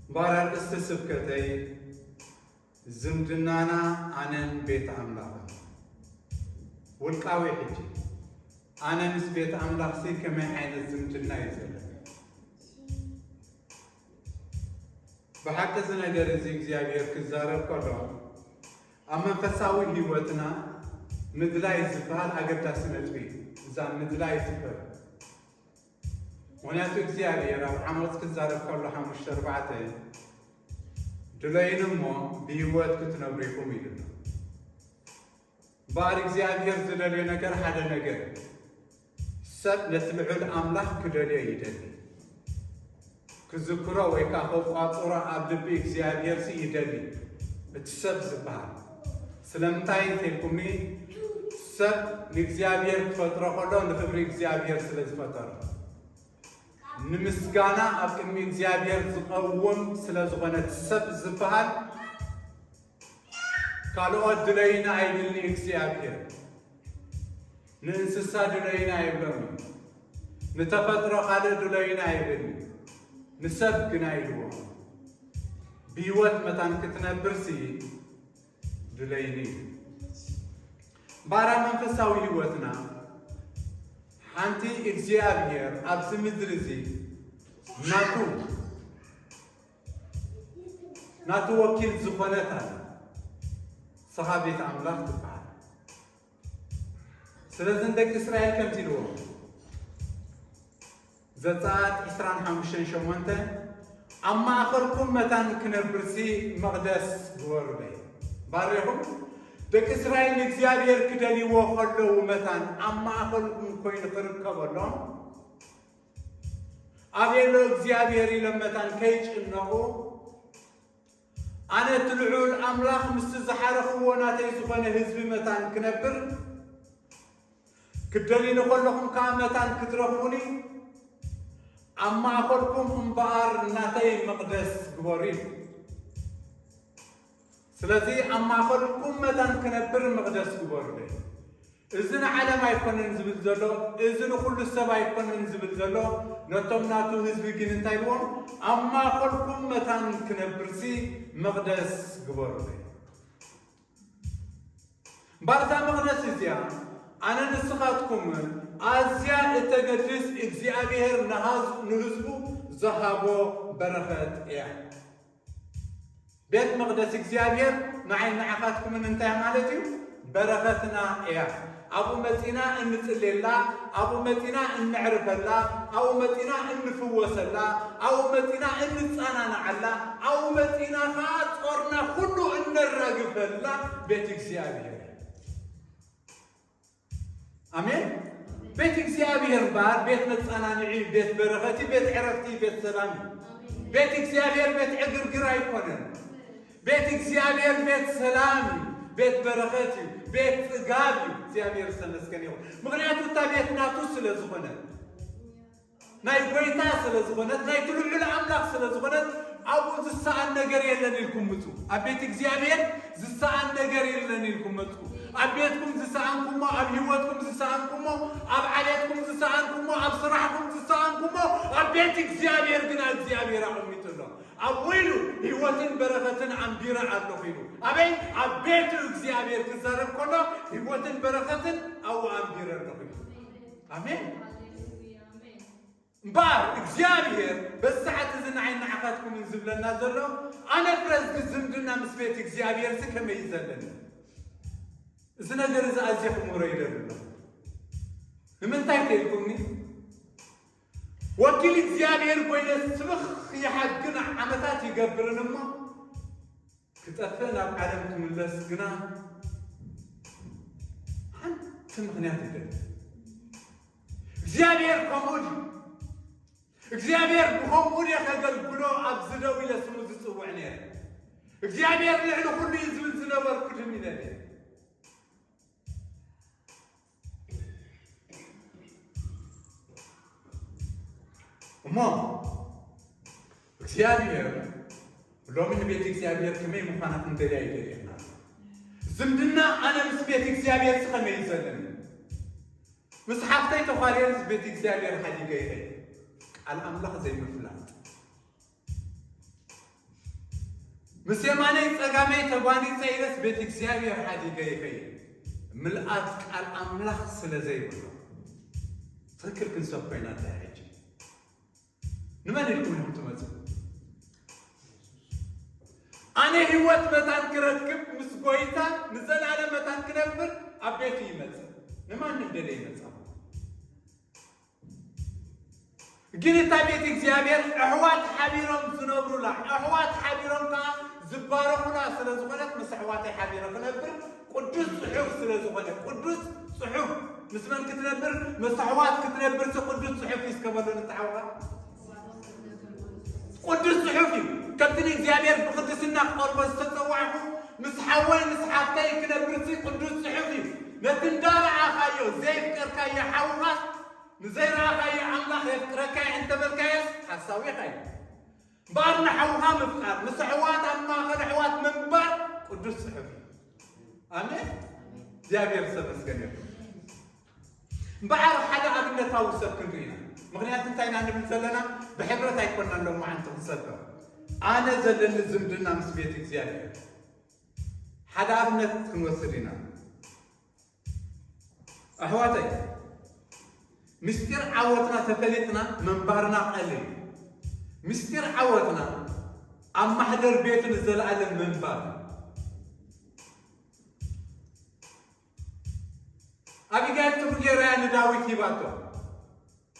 እምበኣር ኣርእስቲ ስብከተይ ዝምድናና ኣነን ቤት ኣምላኽን። ውልቃዊ ሕጂ ኣነ ምስ ቤት ኣምላኽሲ ከመይ ዓይነት ዝምድና እዩ ዘለኒ? ብሓቂ እዚ ነገር እዚ እግዚኣብሔር ክዛረብ ከሎ ኣብ መንፈሳዊ ህይወትና ምድላይ ዝበሃል ኣገዳሲ ነጥቢ እዩ። እዛ ምድላይ ዝበሃል ምኽንያቱ እግዚኣብሔር ኣብ ዓሞፅ ክዛረብ ከሎ ሓሙሽተ ኣርባዕተ ድለዩኒ እሞ ብህይወት ክትነብሩ ኢኹም ኢሉና። እምበኣር እግዚኣብሔር ዝደልዮ ነገር ሓደ ነገር እዩ። ሰብ ነቲ ልዑል ኣምላኽ ክደልዮ ይደሊ። ክዝክሮ ወይ ከዓ ከቋጽሮ ኣብ ልቢ እግዚኣብሔር ሲ ይደሊ። እቲ ሰብ ዝበሃል ስለምንታይ እንተልኩምኒ ሰብ ንእግዚኣብሔር ክፈጥሮ ከሎ ንክብሪ እግዚኣብሔር ስለ ዝፈጠሮ ንምስጋና ኣብ ቅድሚ እግዚኣብሔር ዝቐውም ስለ ዝኾነ እቲ ሰብ ዝበሃል ካልኦት ድለይና ኣይብልኒ እግዚኣብሔር። ንእንስሳ ድለይና ኣይብሎምን። ንተፈጥሮ ካልእ ድለይና ኣይብልኒ። ንሰብ ግና ኢልዎ። ብህይወት መታን ክትነብርሲ ድለይኒ እዩ። ባራ መንፈሳዊ ህይወትና ሓንቲ እግዚኣብሔር ኣብዚ ምድሪ እዚ ናቱ ናቱ ወኪል ዝኾነት ኣላ። ንስኻ ቤት ኣምላኽ ትበሃል። ስለዚ ንደቂ እስራኤል ከምቲ ኢልዎም ዘጸኣት ዕስራን ሓሙሽተን ሸሞንተ ኣብ ማእኸልኩም መታን ክነብርሲ መቕደስ ግበሩለይ። ባሬኹም ደቂ እስራኤል ንእግዚኣብሔር ክደልይዎ ከለዉ መታን ኣብ ማእኸልኩም ኮይኑ ክርከበሎም ኣቤሎ እግዚኣብሔር ኢሎም መታን ከይጭነቑ ኣነ እቲ ልዑል ኣምላኽ ምስቲ ዝሓረኽዎ ናተይ ዝኾነ ህዝቢ መታን ክነብር ክትደልዩኒ ከለኹም ከኣ መታን ክትረኽቡኒ ኣብ ማእኸልኩም እምበኣር ናተይ መቕደስ ግበሩ እዩ። ስለዚ ኣብ ማእኸልኩም መታን ክነብር መቕደስ ግበሩለይ። እዚ ንዓለም ኣይኮነን ዝብል ዘሎ፣ እዚ ንኹሉ ሰብ ኣይኮነን ዝብል ዘሎ፣ ነቶም ናቱ ህዝቢ ግን እንታይ ኢልዎም? ኣብ ማእኸልኩም መታን ክነብርሲ መቕደስ ግበሩለይ። እምበኣር እዛ መቕደስ እዚኣ ኣነ ንስኻትኩምን ኣዝያ እተገድስ እግዚኣብሔር ንሃዝ-፣ ንህዝቡ ዝሃቦ በረኸት እያ። ቤት መቕደስ እግዚኣብሔር ንዓይ ንዓኻትኩምን እንታይ ማለት እዩ? በረኸትና እያ። ኣብኡ መጺና እንጽልየላ፣ ኣብኡ መጺና እንዕርፈላ፣ ኣብኡ መጺና እንፍወሰላ፣ ኣብኡ መጺና እንጻናናዓላ፣ ኣብኡ መጺና ኸዓ ጾርና ኩሉ እነራግፈላ ቤት እግዚኣብሔር። ኣሜን። ቤት እግዚኣብሔር እምበኣር ቤት መጸናንዒ፣ ቤት በረኸት፣ ቤት ዕረፍቲ፣ ቤት ሰላም እዩ። ቤት እግዚኣብሔር ቤት ዕግርግር ኣይኮነን። ቤት እግዚኣብሔር ቤት ሰላም እዩ፣ ቤት በረኸት እዩ፣ ቤት ጽጋብ እዩ። እግዚኣብሔር ዝተመስገነ ይኹን። ምኽንያቱ እታ ቤት ናቱ ስለ ዝኾነት፣ ናይ ጎይታ ስለ ዝኾነት፣ ናይ እቲ ልዑል ኣምላኽ ስለ ዝኾነት፣ ኣብኡ ዝሰኣን ነገር የለን ኢልኩም ምጹ። ኣብ ቤት እግዚኣብሔር ዝሰኣን ነገር የለን ኢልኩም መጹ። ኣብ ቤትኩም ዝሰኣንኩሞ፣ ኣብ ህይወትኩም ዝሰኣንኩሞ፣ ኣብ ዓሌትኩም ዝሰኣንኩሞ፣ ኣብ ስራሕኩም ዝሰኣንኩሞ፣ ኣብ ቤት እግዚኣብሔር ግና እግዚኣብሔር ኣቐሚጡ ኣሎ። ኣብኡ ኢሉ ህይወትን በረኸትን ኣንቢረ ኣለኹ ኢሉ። ኣበይ? ኣብ ቤቱ እግዚኣብሔር ክዛረብ ከሎ ህይወትን በረኸትን ኣብኡ ኣንቢረ ኣለኹ ኢሉ። ኣሜን። እምበኣር እግዚኣብሔር በዚ ሰዓት እዚ ንዓይ ንዓኻትኩምን ዝብለና ዘሎ ኣነ ፍረ እዚ ዝምድና ምስ ቤት እግዚኣብሔር እዚ ከመይ እዩ ዘለኒ? እዚ ነገር እዚ ኣዝየ ክምህሮ ይደሊ ኣለኹ። ንምንታይ ተኢልኩምኒ? ወኪል እግዚኣብሔር ኮይነ ስብኽ ይሓግን ዓመታት ይገብርን እሞ ክጠፍእ ናብ ዓለም ክምለስ ግና ሓንቲ ምኽንያት ይደሊ። እግዚኣብሔር ከምኡ ድዩ? እግዚኣብሔር ብኸምኡ ድየ ከገልግሎ ኣብዚ ደው ኢለ ስሙ ዝጽውዕ ነይረ? እግዚኣብሔር ልዕሊ ኩሉ እዩ ዝብል ዝነበርኩ ድም ኢለ ነይረ። እሞ እግዚኣብሔር ሎሚ ንቤት እግዚኣብሔር ከመይ ምዃና ክንደልያ ይደልየና። ዝምድና ኣነ ምስ ቤት እግዚኣብሔር ከመይ እዩ ዘለኒ? ምስ ሓፍተይ ተዃልየ ምስ ቤት እግዚኣብሔር ሓዲገ ይኸይድ። ቃል ኣምላኽ ዘይምፍላጥ። ምስ የማነይ ጸጋመይ ተጓኒጸ ኢለስ ቤት እግዚኣብሔር ሓዲገ ይኸይድ። ምልኣት ቃል ኣምላኽ ስለ ዘይብሉ። ትኽክል ክንሰብኮ ኢና እንታይ ሕጂ? ንመን ኢልኩም ኢኹም ትመጽኡ? ኣነ ህይወት መታን ክረክብ ምስ ጎይታ ንዘላለም መታን ክነብር ኣብ ቤቱ ይመጽእ። ንማንም ደለ ይመጽእ። ግን እታ ቤት እግዚኣብሔር ኣሕዋት ሓቢሮም ዝነብሩላ፣ ኣሕዋት ሓቢሮም ከኣ ዝባረኹላ ስለ ዝኾነት ምስ ኣሕዋተይ ሓቢረ ክነብር ቅዱስ ጽሑፍ ስለ ዝኾነ፣ ቅዱስ ጽሑፍ ምስ መን ክትነብር? ምስ ኣሕዋት ክትነብር ሲ ቅዱስ ጽሑፍ እዩ እስከ በሎ ንተሓውኻ። ቅዱስ ጽሑፍ እዩ። ከምቲ ንእግዚኣብሔር ብቅድስና ክቐርቦ ዝተጸዋዕኩ ምስ ሓወይ ምስ ሓፍተይ ክነብር ሲ ቅዱስ ጽሑፍ እዩ። ነቲ እንዳረኣኻዮ ዘየፍቀርካዮ ሓውኻ ንዘይረኣኻዮ ኣምላኽ የፍቅረካ እየ እንተበልካዮስ ሓሳዊ ኢኻ እዩ። እምበኣር ንሓውኻ ምፍቃር፣ ምስ ኣሕዋት ኣብ ማእኸል ኣሕዋት ምንባር ቅዱስ ጽሑፍ እዩ። ኣሜን። እግዚኣብሔር ዝተመስገነ ይኹን። እምበኣር ሓደ ኣብነታዊ ሰብ ክንርኢ ኢና። ምኽንያቱ እንታይ ኢና ንብል ዘለና? ብሕብረት ኣይኮንና ሎማዓንቲ ክንሰብኽ። ኣነ ዘለኒ ዝምድና ምስ ቤት እግዚኣብሔር ሓደ ኣብነት ክንወስድ ኢና። ኣሕዋተይ፣ ምስጢር ዓወትና ተፈሊጥና ምንባርና ቀሊል እዩ። ምስጢር ዓወትና ኣብ ማሕደር ቤቱ ንዘለኣለም ምንባር። ኣቢጋይል ትርጉ ጌራያ ንዳዊት ሂባቶ።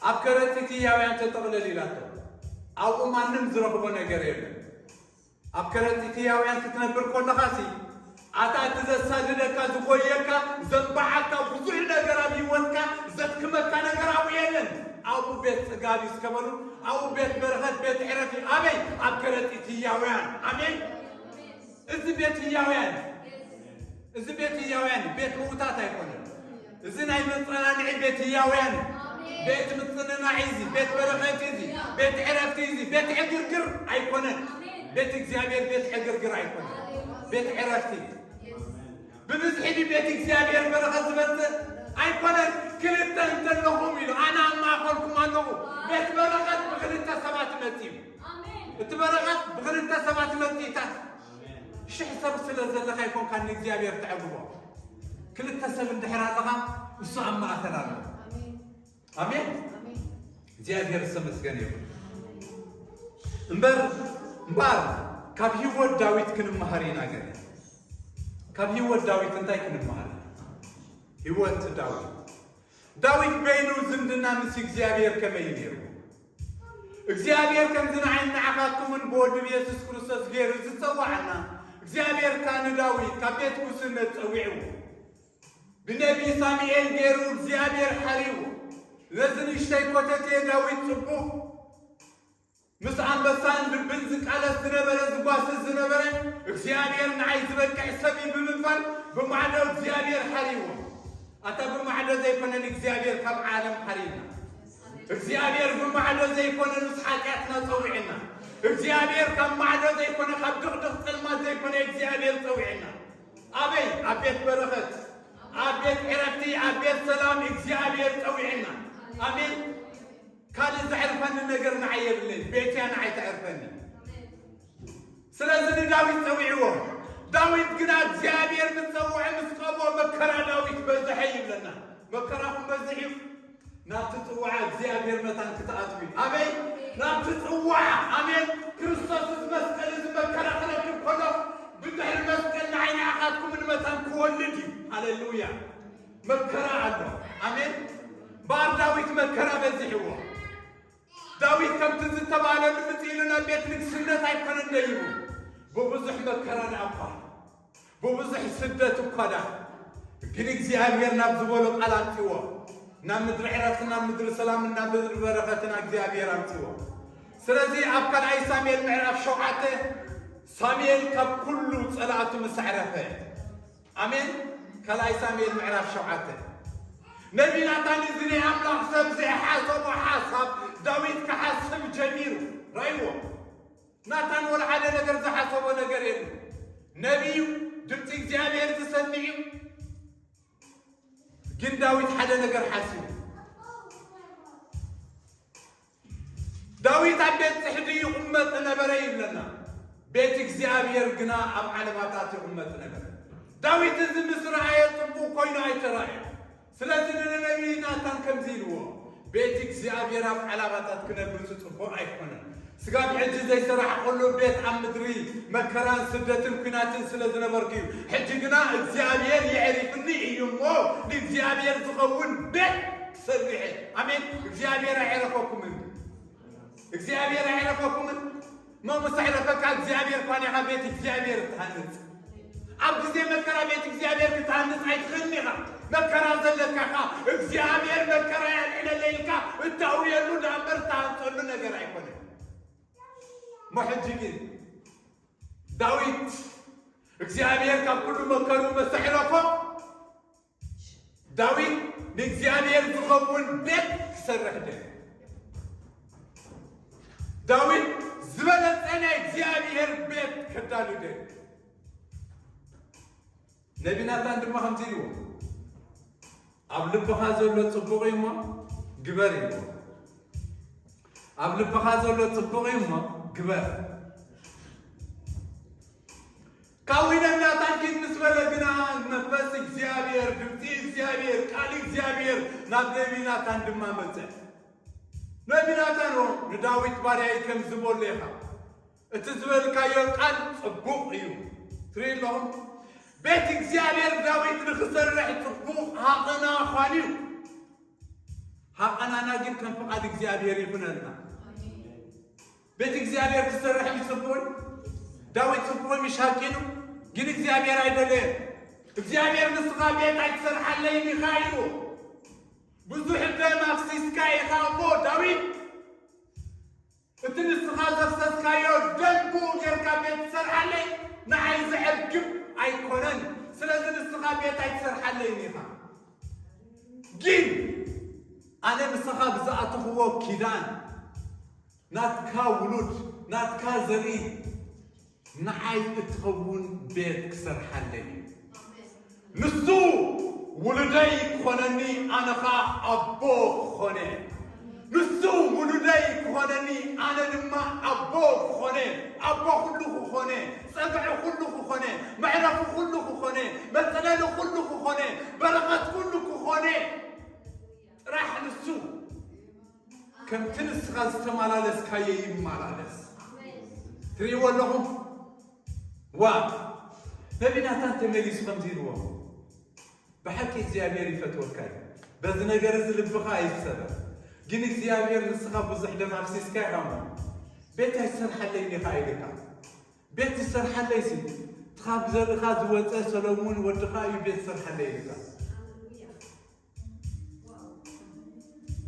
ኣብ ከረጢት ህያውያን ተጠቕለል ኢላቶ። ኣብኡ ማንም ዝረኽቦ ነገር የለን። ኣብ ከረጢት ህያውያን ክትነብር ከለኻሲ፣ ኣታ እቲ ዘሳድደካ፣ ዝጎየካ፣ ዘንባዓካ፣ ብዙሕ ነገር ኣብ ህይወትካ ዘድክመካ ነገር ኣብኡ የለን። ኣብኡ ቤት ጽጋብ እዩ እስከ በሉ፣ ኣብኡ ቤት በረኸት፣ ቤት ዕረፊ። ኣበይ? ኣብ ከረጢት ህያውያን። ኣሜን። እዚ ቤት ህያውያን፣ እዚ ቤት ህያውያን፣ ቤት ምውታት ኣይኮነን። እዚ ናይ መጸናንዒ ቤት ህያውያን፣ ቤት ምጽንናዒ እዚ፣ ቤት በረኸት እዚ፣ ቤት ዕረፍቲ እዚ፣ ቤት ዕግርግር ኣይኮነን። ቤት እግዚኣብሔር ቤት ዕግርግር ኣይኮነን። ቤት ዕረፍቲ። ብብዝሒ ድዩ ቤት እግዚኣብሔር በረኸት ዝመጽእ? ኣይኮነን። ክልተ እንተለኹም ኢሉ፣ ኣነ ኣብ ማእኸልኩም ኣለኹ። ቤት በረኸት ብክልተ ሰባት ይመጽእ እዩ። እቲ በረኸት ብክልተ ሰባት ይመጽእ ይታት። ሽሕ ሰብ ስለ ዘለኻ ኣይኮንካን ንእግዚኣብሔር ተዕግቦ። ክልተ ሰብ እንድሕር ኣለኻ፣ እሱ ኣብ ማእከል ኣሎ። ኣሜን። ኣሜን። ኣሜን። እግዚኣብሔር ዝተመስገነ ይኹን። እምበር፣ እምበር፣ ካብ ህይወት ዳዊት ክንመሃር ኢና ገለ። ካብ ህይወት ዳዊት እንታይ ክንመሃር? ህይወት ዳዊት። ዳዊት በይኑ ዝምድና ምስ እግዚኣብሔር ከመይ ነይሩ? እግዚኣብሔር ከምዚ ንዓይን ንዓኻትኩምን ብወዱ ብየሱስ ክርስቶስ ገይሩ ዝጸዋዓና፣ እግዚኣብሔር ከኣ ንዳዊት ካብ ቤት ጉስነት ጸዊዕዎ። ብነቢ ሳሙኤል ገይሩ እግዚኣብሔር ሓርይዎ። ነዚ ንእሽተይ ኮተቴ ዳዊት ጽቡቕ ምስ ኣንበሳን ድብን ዝቃለስ ዝነበረ፣ ዝጓስስ ዝነበረ፣ እግዚኣብሔር ንዓይ ዝበቅዕ ሰብ እዩ ብምባል ብማዕዶ እግዚኣብሔር ሓርይዎ። ኣታ ብማዕዶ ዘይኮነ ንእግዚኣብሔር ካብ ዓለም ሓርይና። እግዚኣብሔር ብማዕዶ ዘይኮነ ምስ ሓጢኣትና ጸዊዕና። እግዚኣብሔር ካብ ማዕዶ ዘይኮነ ካብ ድቕድቕ ጸልማት ዘይኮነ እግዚኣብሔር ጸዊዕና። ኣበይ? ኣብ ቤት በረኸት፣ ኣብ ቤት ዕረፍቲ፣ ኣብ ቤት ሰላም እግዚኣብሔር ጸዊዕና። ኣሜን። ካልእ ዘዕርፈኒ ነገር ንዓይ የብለይ፣ ቤትያ ንዓይ ተዕርፈኒ። ስለዚ ንዳዊት ጸዊዕዎ። ዳዊት ግና እግዚኣብሔር ምስ ጸውዐ፣ ምስ ቀብኦ መከራ ዳዊት በዝሐ ይብለና። መከራኹም በዝሕ እዩ። ናብቲ ጽዋዓ እግዚኣብሔር መታን ክትኣትዉ እዩ። ኣበይ? ናብቲ ጽዋዓ። ኣሜን። ክርስቶስ እዚ መስቀል እዚ መከራ ክረክብ ከሎ፣ ብድሕሪ መስቀል ንዓይ ንዓኻትኩምን መታን ክወልድ እዩ። ሃሌሉያ። መከራ ኣሎ። ኣሜን። እምበኣር ዳዊት መከራ በዚሕዎ። ዳዊት ከምቲ ዝተባህለሉ ምጽእ ኢሉ ናብ ቤት ንግስነት ኣይኮነን ደይቡ። ብብዙሕ መከራ ደኣ እኳ፣ ብብዙሕ ስደት እኳ ደኣ፣ ግን እግዚኣብሔር ናብ ዝበሎ ቃል ኣምጽዎ። ናብ ምድሪ ዕረፍትን ናብ ምድሪ ሰላምን ናብ ምድሪ በረኸትን እግዚኣብሔር ኣምጽዎ። ስለዚ ኣብ ካልኣይ ሳሙኤል ምዕራፍ ሸውዓተ፣ ሳሙኤል ካብ ኩሉ ጸላእቱ ምስ ኣዕረፈ፣ ኣሜን። ካልኣይ ሳሙኤል ምዕራፍ ሸውዓተ። ነቢ ናታን እዚ ናይ ኣምላኽ ሰብ ዘይሓሰቦ ሓሳብ፣ ዳዊት ክሓስብ ጀሚሩ። ራእይዎ። ናታን ወላ ሓደ ነገር ዝሓሰቦ ነገር የለን። ነቢዩ ድምፂ እግዚኣብሔር ዝሰምዕ እዩ። ግን ዳዊት ሓደ ነገር ሓሲቡ። ዳዊት ኣብ ቤት ጽሕዲ ይቕመጥ ነበረ ይብለና። ቤት እግዚኣብሔር ግና ኣብ ዓለባታት ይቕመጥ ነበረ። ዳዊት እዚ ምስ ረኣየ ጽቡቕ ኮይኑ ኣይተራእዮ። ስለዚ ንነቢይ ናታን ከምዚ ኢልዎ፣ ቤት እግዚኣብሔር ኣብ ዓላባታት ክነብር ጽቡቕ ኣይኮነን። ስጋብ ሕጂ ዘይሰራሕኩሉ ቤት ኣብ ምድሪ መከራን ስደትን ኲናትን ስለ ዝነበርኩ እዩ። ሕጂ ግና እግዚኣብሔር የዕሪፍኒ እዩ እሞ ንእግዚኣብሔር ዝኸውን ቤት ክሰርሕ። ኣሜን። እግዚኣብሔር ኣየዕረፈኩምን? እግዚኣብሔር ኣየዕረፈኩምን? እሞ ምስ ኣዕረፈካ እግዚኣብሔር እኳ ዲኻ ቤት እግዚኣብሔር እትሃንጽ? ኣብ ግዜ መከራ ቤት እግዚኣብሔር ክትሃንጽ ኣይትኽእልን ኢኻ። መከራ ዘለካ ኢኻ። እግዚኣብሔር መከራ የልዕለለይ ኢልካ እተውርየሉ ደኣ እምበር እትሃንጸሉ ነገር ኣይኮነን። እሞ ሕጂ ግን ዳዊት እግዚኣብሔር ካብ ኩሉ መከሩ ምስ ኣዕረፎ፣ ዳዊት ንእግዚኣብሔር ዝኸውን ቤት ክሰርሕ ደልዩ። ዳዊት ዝበለጸ ናይ እግዚኣብሔር ቤት ከዳሉ ደልዩ። ነቢ ናታን ድማ ከምዚ ኢልዎ፣ ኣብ ልብኻ ዘሎ ጽቡቕ እዩ እሞ ግበር ኢልዎ። ኣብ ልብኻ ዘሎ ጽቡቕ እዩ እሞ ግበር። ካብኡ ኢለ ናታን ኪድ ምስ በለ ግና መንፈስ እግዚኣብሔር፣ ድምፂ እግዚኣብሔር፣ ቃል እግዚኣብሔር ናብ ነቢ ናታን ድማ መጸ። ነቢ ናታን ኦ፣ ንዳዊት ባርያይ ከምዚ በሎ ኢኻ፣ እቲ ዝበልካዮ ቃል ጽቡቕ እዩ። ትርኢ ኣለኹም፣ ቤት እግዚኣብሔር ዳዊት ንኽሰርሕ ጽቡቕ ሃቐና ኳን እዩ። ሃቐናና ግን ከም ፍቓድ እግዚኣብሔር ይኹነልና። ቤት እግዚኣብሔር ክሰርሕ እዩ ጽቡቕ። ዳዊት ጽቡቕ ምሽ ሃቂኑ፣ ግን እግዚኣብሔር ኣይደለየን። እግዚኣብሔር ንስኻ ቤት ኣይትሰርሓለይን ኢኻ ኢሉ። ብዙሕ ደም ኣፍሲስካ ኢኻ እሞ ዳዊት፣ እቲ ንስኻ ዘፍሰስካዮ ደም ብኡ ጌርካ ቤት ትሰርሓለይ ንዓይ ዘዕግብ ኣይኮነን። ስለዚ ንስኻ ቤት ኣይትሰርሓለይን ኢኻ። ግን ኣነ ምሳኻ ብዝኣተኽዎ ኪዳን ናትካ ውሉድ ናትካ ዘርኢ ንዓይ እትኸውን ቤት ክሰርሓለይ እዩ። ንሱ ውሉደይ ክኾነኒ ኣነ ኸኣ ኣቦ ክኾነ። ንሱ ውሉደይ ክኾነኒ ኣነ ድማ ኣቦ ክኾነ። ኣቦ ኩሉ ክኾነ። ጸግዒ ኩሉ ክኾነ። መዕረፊ ኩሉ ክኾነ። መጽለሊ ኩሉ ክኾነ። በረኸት ኩሉ ክኾነ። ጥራሕ ንሱ ከምቲ ንስኻ ዝተመላለስካዮ ይመላለስ። ትርእይዎ ኣለኹም? ዋ፣ ነቢ ናታን ተመሊሱ ከምዚ ኢልዎ፣ ብሓቂ እግዚኣብሔር ይፈትወካ እዩ። በዚ ነገር እዚ ልብኻ ኣይትሰበር። ግን እግዚኣብሔር ንስኻ ብዙሕ ደም ኣፍሲስካ ኢኻ እሞ ቤት ኣይትሰርሓለይን ኢኻ ኢልካ። ቤት ዝሰርሓለይ ሲ፣ እቲ ካብ ዘርእኻ ዝወፀ ሰሎሙን ወድኻ እዩ ቤት ዝሰርሓለይ ኢልካ።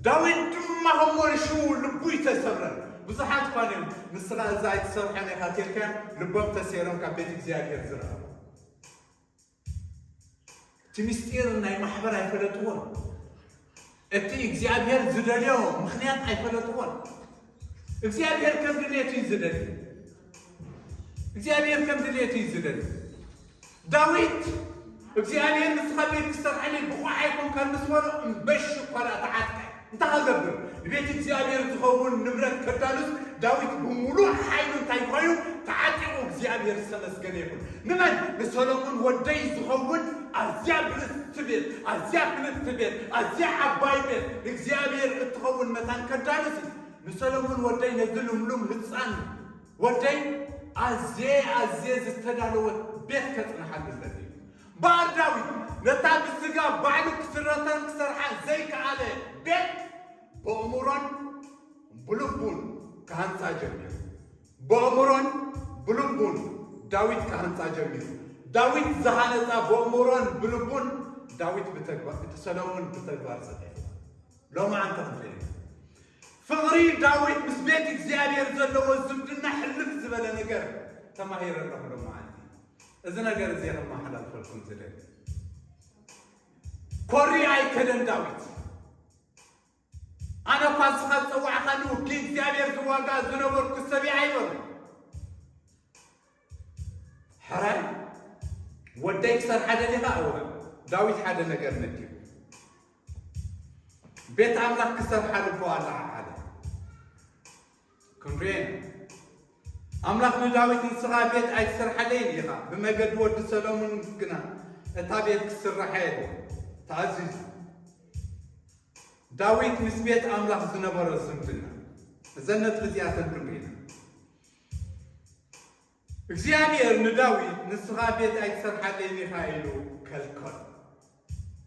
ዳዊት ድማ ከም ወርሹ ልቡ ይተሰብረ። ብዙሓት እኳ እዮም ንስኻ እዛ ኣይትሰርሖን ኢኻ ተልካ ልቦም ተሰይሮም ካብ ቤት እግዚኣብሔር ዝረኸቡ። እቲ ምስጢር ናይ ማሕበር ኣይፈለጥዎን። እቲ እግዚኣብሔር ዝደልዮ ምኽንያት ኣይፈለጥዎን። እግዚኣብሔር ከም ድሌቱ እዩ ዝደሊ። እግዚኣብሔር ከም ድሌቱ እዩ ዝደሊ። ዳዊት እግዚኣብሔር ንስኻ ቤት ክሰርሓለይ ብቑዕ ኣይኮንካን ምስ በሎ እምበሽ እኳ ደኣ ተዓጥቀ። እንታይ ክገብር? ንቤት እግዚኣብሔር ዝኸውን ንብረት ከዳሉስ ዳዊት ብምሉእ ሓይሉ እንታይ ኮይኑ? ተዓጢቑ። እግዚኣብሔር ዝተመስገነ ይኹን። ንመን? ንሰሎሞን ወደይ ዝኸውን ኣዝያ ብልጽቲ ቤት፣ ኣዝያ ፍልጥቲ ቤት፣ ኣዝያ ዓባይ ቤት ንእግዚኣብሔር እትኸውን መታን ከዳሉስ ንሰሎሞን ወደይ ነዚ ልምሉም ህጻን ወደይ ኣዝየ ኣዝየ ዝተዳለወት ቤት ከጽንሓሉ ኣለኒ። እምበኣር ዳዊት ነታ ብስጋ ባዕሉ ክስረታን ክሰርሓን ዘይከኣለ ቤት ብእምሮን ብልቡን ክሃንጻ ጀሚሩ። ብእምሮን ብልቡን ዳዊት ክሃንጻ ጀሚሩ። ዳዊት ዝሃነጻ ብእምሮን ብልቡን ዳዊት ብተግባር፣ እቲ ሰሎሞን ብተግባር ሰጠ። ሎማዓንቲ ክንርኢ ፍቕሪ ዳዊት ምስ ቤት እግዚኣብሔር ዘለዎ ዝምድና ሕልፍ ዝበለ ነገር ተማሂረ ኣለኹ ሎማዓንቲ። እዚ ነገር እዚ ከመሓላልፈልኩም ዝደሊ። ኮሪ ኣይከደን ዳዊት። ኣነ እኳ ንስኻ ዝጸዋዕካኒ ውዲ እግዚኣብሔር ዝዋጋ ዝነበርኩ ሰብ እየ ኣይበሉ። ሕራይ ወደይ ክሰርሓ ደሊኻ? እወ። ዳዊት ሓደ ነገር መዲቡ። ቤት ኣምላኽ ክሰርሓ ልቡ ኣለዓዓለ። ክንሪኤን። ኣምላኽ ንዳዊት፣ "ንስኻ ቤት ኣይትሰርሓለይን ኢኻ፣ ብመገዲ ወዲ ሰሎሞን ግና እታ ቤት ክትስራሕ እያ" ኢሉ ተኣዚዙ። ዳዊት ምስ ቤት ኣምላኽ ዝነበሮ ዝምድና፣ እዘን ነጥቢ እዚኣተን ክንርኢ ኢና። እግዚኣብሔር ንዳዊት፣ "ንስኻ ቤት ኣይትሰርሓለይን ኢኻ" ኢሉ ከልከሎ።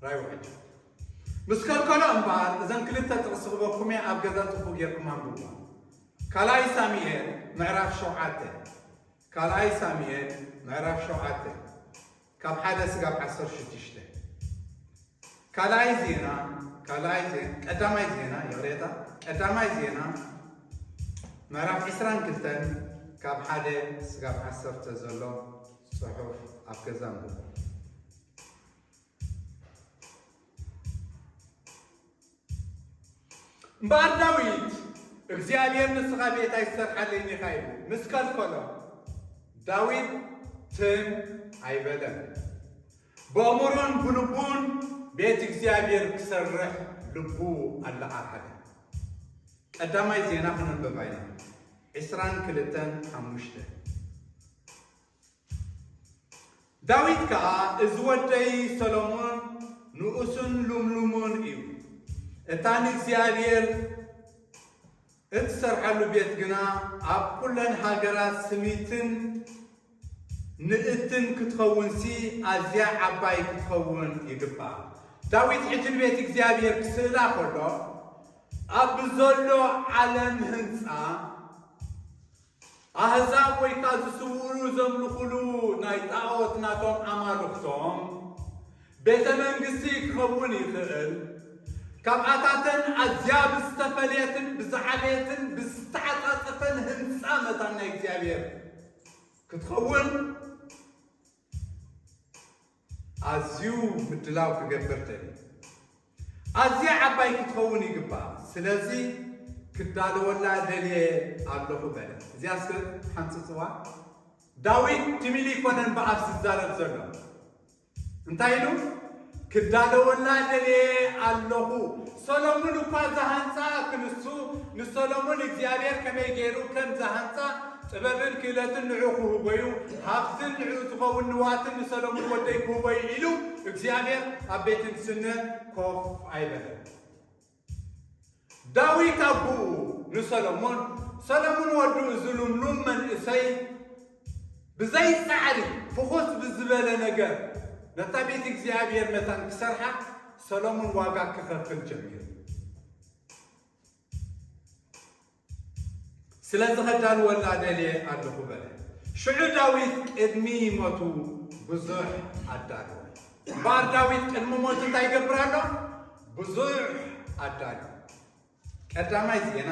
ራይ ውሕጅ ምስ ከልከሎ እምበኣር፣ እዘን ክልተ ጥቕሲ ክበኩም እየ፣ ኣብ ገዛ ጽቡቕ ጌርኩም ኣንብብዋ። ካልኣይ ሳሙኤል ምዕራፍ ሸውዓተ፣ ካልኣይ ሳሙኤል ምዕራፍ ሸውዓተ፣ ካብ ሓደ ስጋብ ዓሰርተ ሽዱሽተ። ካልኣይ ዜና፣ ካልኣይ ዜ-፣ ቀዳማይ ዜና፣ ይቕሬታ፣ ቀዳማይ ዜና ምዕራፍ ዕስራን ክልተን፣ ካብ ሓደ ስጋብ ዓሰርተ ዘሎ ጽሑፍ ኣብ ገዛ ኣንብቡ። እምበኣር ዳዊት፣ "እግዚኣብሔር ንስኻ ቤት ኣይትሰርሓለይን ኢኻ" ኢሉ ምስ ከልከሎ፣ ዳዊት ትም ኣይበለን። ብኣእምሮን ብልቡን ቤት እግዚኣብሔር ክሰርሕ ልቡ ኣለዓዓለ። ቀዳማይ ዜና ክነንብባ ኢና። ዕስራን ክልተን ሓሙሽተ። ዳዊት ከኣ፣ "እዚ ወደይ ሰሎሞን ንኡስን ልምሉምን እዩ። እታ ንእግዚኣብሔር እትሰርሓሉ ቤት ግና ኣብ ኩለን ሃገራት ስሚትን ንእትን ክትኸውንሲ፣ ኣዝያ ዓባይ ክትኸውን ይግባእ።" ዳዊት ሕጂ ንቤት እግዚኣብሔር ክስእላ ከሎ፣ ኣብ ዘሎ ዓለም ህንጻ፣ ኣህዛብ ወይ ከኣ ዝስውኡ ዘምልኹሉ ናይ ጣዖት ናቶም ኣማልኽቶም ቤተ መንግስቲ ክኸውን ይኽእል። ካብኣታተን ኣዝያ ብዝተፈለየትን ብዝዓበየትን ብዝተዓጻጸፈን ህንጻ መታን ናይ እግዚኣብሔር ክትኸውን ኣዝዩ ምድላው ክገብር ደልየ። ኣዝያ ዓባይ ክትኸውን ይግባእ። ስለዚ ክዳለወላ ደልየ ኣለኹ በለ። እዚኣ እስከ ሓንጽጽዋ። ዳዊት ትም ኢሉ ኣይኮነን ብኣፍ ዝዛረብ ዘሎ። እንታይ ኢሉ? "ክዳለወላ ደልየ ኣለኹ።" ሰሎሙን እኳ ዝሃንጻ ክንሱ፣ ንሰሎሙን እግዚኣብሔር ከመይ ገይሩ ከም ዝሃንጻ፣ ጥበብን ክእለትን ንዑ ክህቦዩ፣ ሃብትን ንዑ ዝኸውን ንዋትን ንሰሎሙን ወደይ ክህቦዩ ኢሉ እግዚኣብሔር ኣብ ቤት ንግስነት ኮፍ ኣይበለን። ዳዊት ኣቦኡ ንሰሎሞን፣ ሰሎሙን ወዱ እዚ ልምሉም መንእሰይ ብዘይ ጻዕሪ ፍኹስ ብዝበለ ነገር ነታ ቤት እግዚኣብሔር መታን ክሰርሓ ሰሎሙን ዋጋ ክኸፍል ጀሚሩ። "ስለዚ ከዳልወላ ደልየ ኣለኹ" በለ። ሽዑ ዳዊት ቅድሚ ሞቱ ብዙሕ ኣዳለወ። እምበኣር ዳዊት ቅድሚ ሞቱ እንታይ ይገብር ኣሎ? ብዙሕ ኣዳለወ። ቀዳማይ ዜና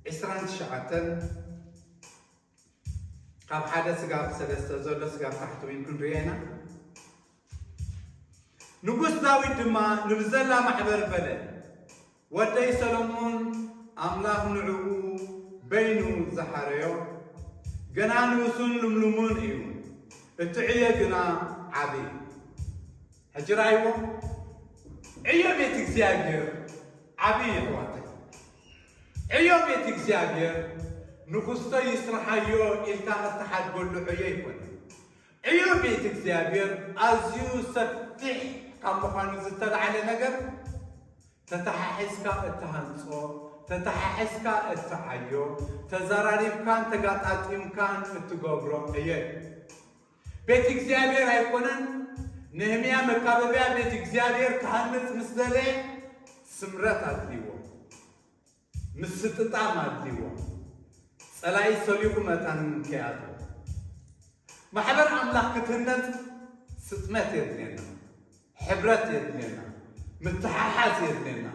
ዕስራን ትሽዓተን፣ ካብ ሓደ ስጋብ ሰለስተ ዘሎ ስጋብ ታሕቲ እውን ክንሪኦ ኢና። ንጉስ ዳዊት ድማ ንብዘላ ማሕበር በለ፣ "ወደይ ሰሎሞን ኣምላኽ ንዕኡ በይኑ ዝሓረዮ፣ ገና ንኡስን ልምሉምን እዩ፣ እቲ ዕዮ ግና ዓቢ እዩ።" ሕጂ ረኣይዎ፣ ዕዮ ቤት እግዚኣብሔር ዓቢ እዩ፣ ኣሕዋተይ። ዕዮ ቤት እግዚኣብሔር ንኹስቶ ይስርሓዮ ኢልካ እትሓድገሉ ዕዮ ኣይኮነን። ዕዮ ቤት እግዚኣብሔር ኣዝዩ ሰፊሕ ካብ ምዃኑ ዝተላዕለ ነገር፣ ተተሓሒዝካ እትሃንጾ፣ ተተሓሒዝካ እትዓዮ፣ ተዘራሪብካን ተጋጣጢምካን እትገብሮ ዕዮ እዩ። ቤት እግዚኣብሔር ኣይኮነን። ነህምያ መካበብያ ቤት እግዚኣብሔር ክሃንጽ ምስ ደለየ ስምረት ኣድልይዎ፣ ምስጥጣም ኣድልይዎ፣ ጸላኢ ሰሊኹ መታን ከይኣትዎ። ማሕበር ኣምላኽ ክትህነጽ ስጥመት የድልየና፣ ሕብረት የድልየና፣ ምትሓሓዝ የድልየና፣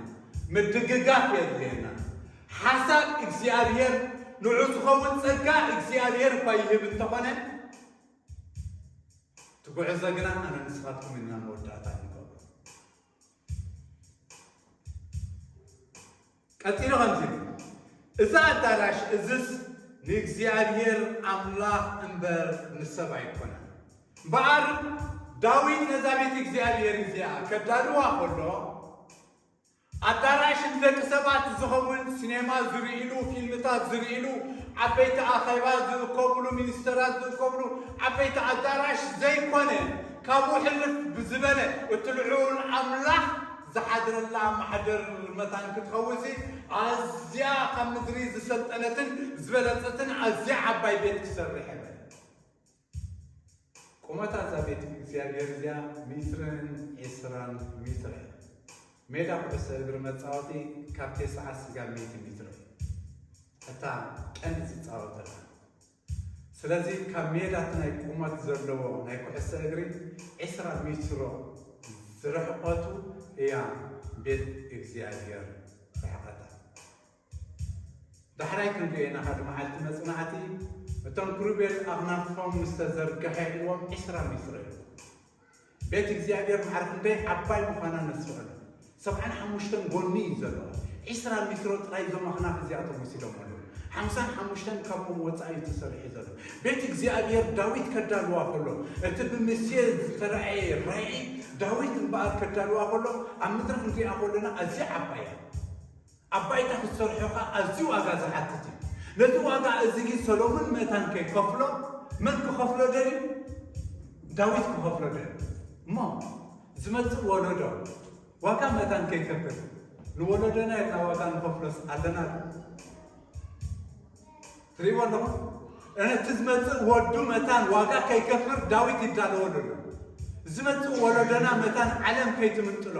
ምድግጋፍ የድልየና። ሓሳብ እግዚኣብሔር ንዑ ዝኸውን ጸጋ እግዚኣብሔር እኳ ይህብ እንተኾነ፣ እቲ ጉዕዞ ግና ኣነ ንስኻትኩም ኢና መወዳእታ ንገብሮ። ቀጺሉ ከምዚ ኢሉ፣ "እዚ ኣዳራሽ እዝስ ንእግዚኣብሔር ኣምላኽ እምበር ንሰብ ኣይኮነን።" እምበኣር ዳዊት ነዛ ቤት እግዚኣብሔር እዚኣ ከዳልዋ ከሎ፣ ኣዳራሽ ንደቂ ሰባት ዝኸውን፣ ሲኔማ ዝርእይሉ፣ ፊልምታት ዝርእይሉ፣ ዓበይቲ ኣኼባ ዝእከብሉ፣ ሚኒስተራት ዝእከብሉ ዓበይቲ ኣዳራሽ ዘይኮነ፣ ካብኡ ሕልፍ ብዝበለ እቲ ልዑል ኣምላኽ ዝሓድረላ መሓደር መታን ክትኸውንሲ ኣዝያ ካብ ምድሪ ዝሰልጠነትን ዝበለጸትን ኣዝያ ዓባይ ቤት ክሰርሕ እየ። ቁመታ እዛ ቤት እግዚኣብሔር እዚኣ ሚትርን ዕስራን ሚትር እያ። ሜዳ ኩዕሶ እግሪ መጻወቲ ካብ ተስዓ ስጋብ ሚእቲ ሚትር እዩ። እታ ቀንዲ ዝጻወተላ። ስለዚ ካብ ሜዳ እቲ ናይ ቁመት ዘለዎ ናይ ኩዕሶ እግሪ ዕስራ ሚትሮ ዝርሕቀቱ እያ ቤት እግዚኣብሔር ርሕቀታ። ዳሕራይ ክንሪኦ ኢና ሓደ መዓልቲ መጽናዕቲ እቶም ክሩቤል ኣኽናፎም ምስ ተዘርግሐ ኢልዎም ዕስራ ሚትሮ እዩ። ቤት እግዚኣብሔር ማዕረ ክንደይ ዓባይ ምዃና ነስተውዕል። ሰብዓን ሓሙሽተን ጎኒ እዩ ዘለዎ። ዕስራ ሚትሮ ጥራይ እዞም ኣኽናፍ እዚኣቶም ወሲዶም ኣለዉ። ሓምሳን ሓሙሽተን ካብኦም ወጻኢ እዩ ተሰሪሑ ዘሎ። ቤት እግዚኣብሔር ዳዊት ከዳልዋ ከሎ፣ እቲ ብምስየ ዝተራእየ ራእይ ዳዊት እምበኣር ከዳልዋ ከሎ፣ ኣብ ምድሪ ክንሪኣ ከለና ኣዝያ ዓባይ እያ። ኣብ ባይታ ክትሰርሖ ኸኣ ኣዝዩ ዋጋ ዝሓትት እዩ። ነቲ ዋጋ እዚ ግን ሰሎሞን መታን ከይከፍሎ፣ መን ክኸፍሎ ደልዩ? ዳዊት ክኸፍሎ ደልዩ። እሞ ዝመጽእ ወለዶ ዋጋ መታን ከይከፍል ንወለዶና ኢልና ዋጋ ንኸፍሎስ ኣለና ዶ? ትሪእዎ ኣለኹም? እቲ ዝመጽእ ወዱ መታን ዋጋ ከይከፍል ዳዊት ይዳለወሉ ኣሎ። ዝመጽእ ወለዶና መታን ዓለም ከይትምንጥሎ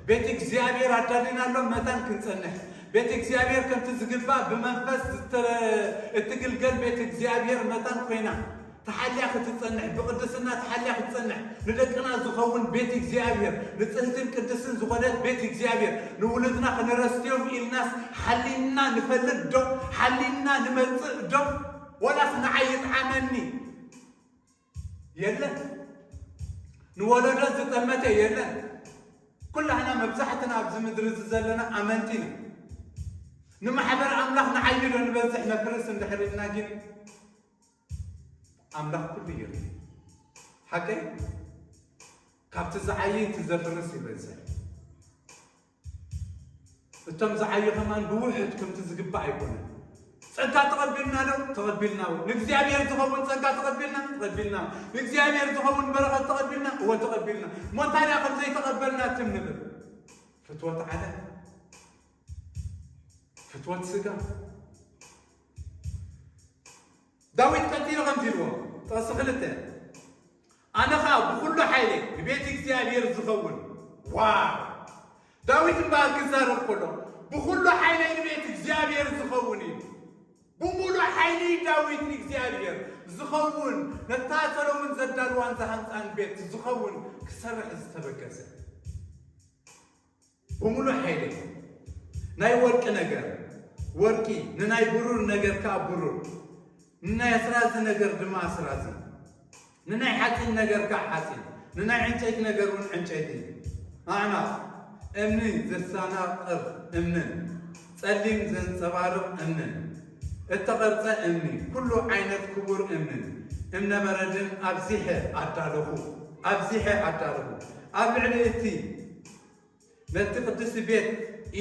ቤት እግዚኣብሔር ኣዳሊና ኣሎ። መታን ክንጸንሕ ቤት እግዚኣብሔር ከምቲ ዝግባእ ብመንፈስ ዝተ-፣ እትግልገል ቤት እግዚኣብሔር መታን ኮይና ተሓልያ ክትጸንሕ፣ ብቅድስና ተሓልያ ክትጸንሕ፣ ንደቅና ዝኸውን ቤት እግዚኣብሔር፣ ንጽህትን ቅድስትን ዝኾነት ቤት እግዚኣብሔር ንውሉድና ክንረስትዮም ኢልናስ ሓሊና ንፈልጥ ዶ? ሓሊና ንመጽእ ዶ? ወላስ ንዓይ ይጥዓመኒ? የለን። ንወለዶ ዝጠመተ የለን። ኩላህና መብዛሕትና ኣብዚ ምድሪ እዚ ዘለና ኣመንቲ ኢና። ንማሕበር ኣምላኽ ንዓይ ዶ ንበዝሕ ነፍርስ እንድሕር ኢልና ግን ኣምላኽ ኩሉ ይርኢ። ሓቀይ ካብቲ ዝዓዪ እቲ ዘፍርስ ይበዝሕ። እቶም ዝዓዩ ከማን ብውሕድ ከምቲ ዝግባእ ኣይኮነን። ጸጋ ተቐቢልና ዶ? ተቐቢልና። ንእግዚኣብሔር ዝኸውን ጸጋ ተቐቢልና? ተቐቢልና። ንእግዚኣብሔር ዝኸውን በረኸት ተቐቢልና? እወ ተቐቢልና። እሞ እንታይ ደኣ ከም ዘይተቐበልና ትም ንብል? ፍትወት ዓለም፣ ፍትወት ስጋ። ዳዊት ቀጺሉ ከምዚ ኢልዎ፣ ጥቕሲ ክልተ፣ ኣነ ኸኣ ብኹሉ ሓይለይ ንቤት እግዚኣብሔር ዝኸውን። ዋው! ዳዊት እምበኣር ክዛረብ ከሎ፣ ብኹሉ ሓይለይ ንቤት እግዚኣብሔር ዝኸውን እዩ። ብምሉእ ሓይሊ ዳዊት ንእግዚኣብሔር ዝኸውን፣ ነታ ሰሎሞን ዘዳልዋን ዝሃንጻን ቤት ዝኸውን ክሰርሕ ዝተበገሰ። ብምሉእ ሓይለይ ናይ ወርቂ ነገር ወርቂ፣ ንናይ ብሩር ነገር ከኣ ብሩር፣ ንናይ ኣስራዚ ነገር ድማ ኣስራዚ፣ ንናይ ሓጺን ነገር ከኣ ሓጺን፣ ንናይ ዕንጨይቲ ነገር እውን ዕንጨይቲ፣ ኣዕናቕ እምኒ ዘሰናቕር እምንን ጸሊም ዘንጸባርቕ እምንን እተቐርጸ እምኒ፣ ኩሉ ዓይነት ክቡር እምንን እምነበረድን ኣብዚሐ ኣዳለኹ፣ ኣብዚሐ ኣዳለኹ። ኣብ ልዕሊ እቲ ነቲ ቅዱስ ቤት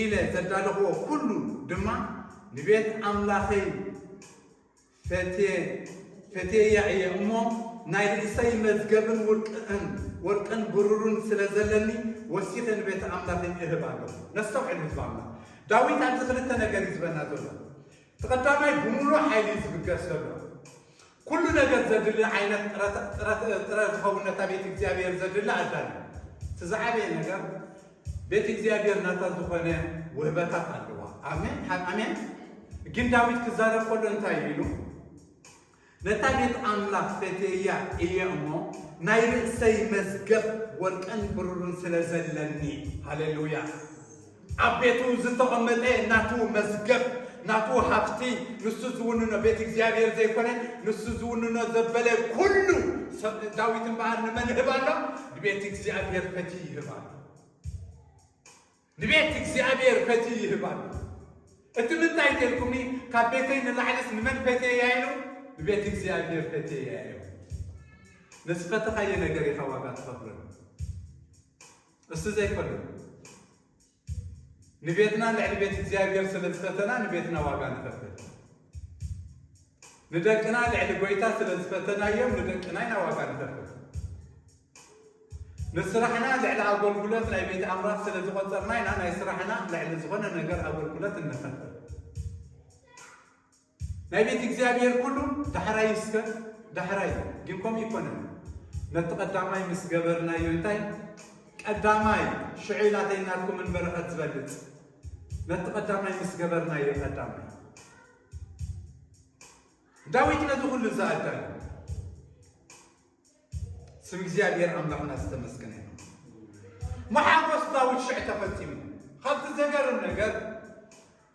ኢለ ዘዳለኽዎ ኩሉ ድማ ንቤት ኣምላኸይ ፈትየ-፣ ፈትየያ እየ እሞ፣ ናይ ርእሰይ መዝገብን ውርቅን፣ ወርቅን ብሩርን ስለ ዘለኒ፣ ወሲኸ ንቤት ኣምላኸይ እህብ ኣለኹ። ነስተውዕል ህዝቢ ኣምላኽ። ዳዊት ኣብዚ ክልተ ነገር እዩ ዝበና ዘሎ። እቲ ቀዳማይ ብምሉእ ሓይሊ ዝብገስ ዘሎ። ኩሉ ነገር ዘድሊ ዓይነት ጥረ-፣ ጥረ-፣ ጥረ ዝኸውን ነታ ቤት እግዚኣብሔር ዘድሊ ኣዳልዩ። እቲ ዝዓበየ ነገር ቤት እግዚኣብሔር ናታ ዝኾነ ውህበታት ኣለዋ። ኣሜን፣ ሓ-፣ ኣሜን። ግን ዳዊት ክዛረብ ከሎ እንታይ ኢሉ? ነታ ቤት ኣምላኽ ፈትየያ እየ እሞ፣ ናይ ርእሰይ መዝገብ ወርቅን ብሩርን ስለ ዘለኒ። ሃሌሉያ። ኣብ ቤቱ ዝተቐመጠ ናቱ መዝገብ፣ ናቱ ሃብቲ፣ ንሱ ዝውንኖ፣ ቤት እግዚኣብሔር ዘይኮነ፣ ንሱ ዝውንኖ ዘበለ ኩሉ ሰብ፣ ዳዊት እምበኣር ንመን ይህብ ኣሎ? ንቤት እግዚኣብሔር ፈትዩ ይህብ ኣሎ። ንቤት እግዚኣብሔር ፈትዩ ይህብ ኣሎ። እቲ ምንታይ ተልኩምኒ? ካብ ቤተይ ንላዕልስ ንመን ፈትየያ ኢሉ? ንቤት እግዚኣብሔር ፈትየያ ኢሉ። ንዝፈተኻዮ ነገር ኢኻ ዋጋ ትኸፍለሉ። እሱ ዘይኮነ ንቤትና ልዕሊ ቤት እግዚኣብሔር ስለ ዝፈተና ንቤትና ዋጋ ንኸፍል። ንደቅና ልዕሊ ጎይታ ስለ ዝፈተናዮም ንደቅና ኢና ዋጋ ንኸፍል። ንስራሕና ልዕሊ ኣገልግሎት ናይ ቤት ኣምራት ስለ ዝቖጸርና ኢና ናይ ስራሕና ልዕሊ ዝኾነ ነገር ኣገልግሎት እንኸፍል። ናይ ቤት እግዚኣብሔር ኩሉ ዳሕራይ እስከ ዳሕራይ ግን ከምኡ ይኮነን። ነቲ ቀዳማይ ምስ ገበርናዮ እንታይ ቀዳማይ ሽዑ ናተይ ናትኩምን በረኸት ዝበልጽ ነቲ ቀዳማይ ምስ ገበርናዮ ቀዳማይ ዳዊት ነዚ ኩሉ ዝኣዳል ስም እግዚኣብሔር ኣምላኽና ዝተመስገነ ይኹን። መሓጎስ ዳዊት ሽዕ ተፈጺሙ። ካብቲ ዘገርም ነገር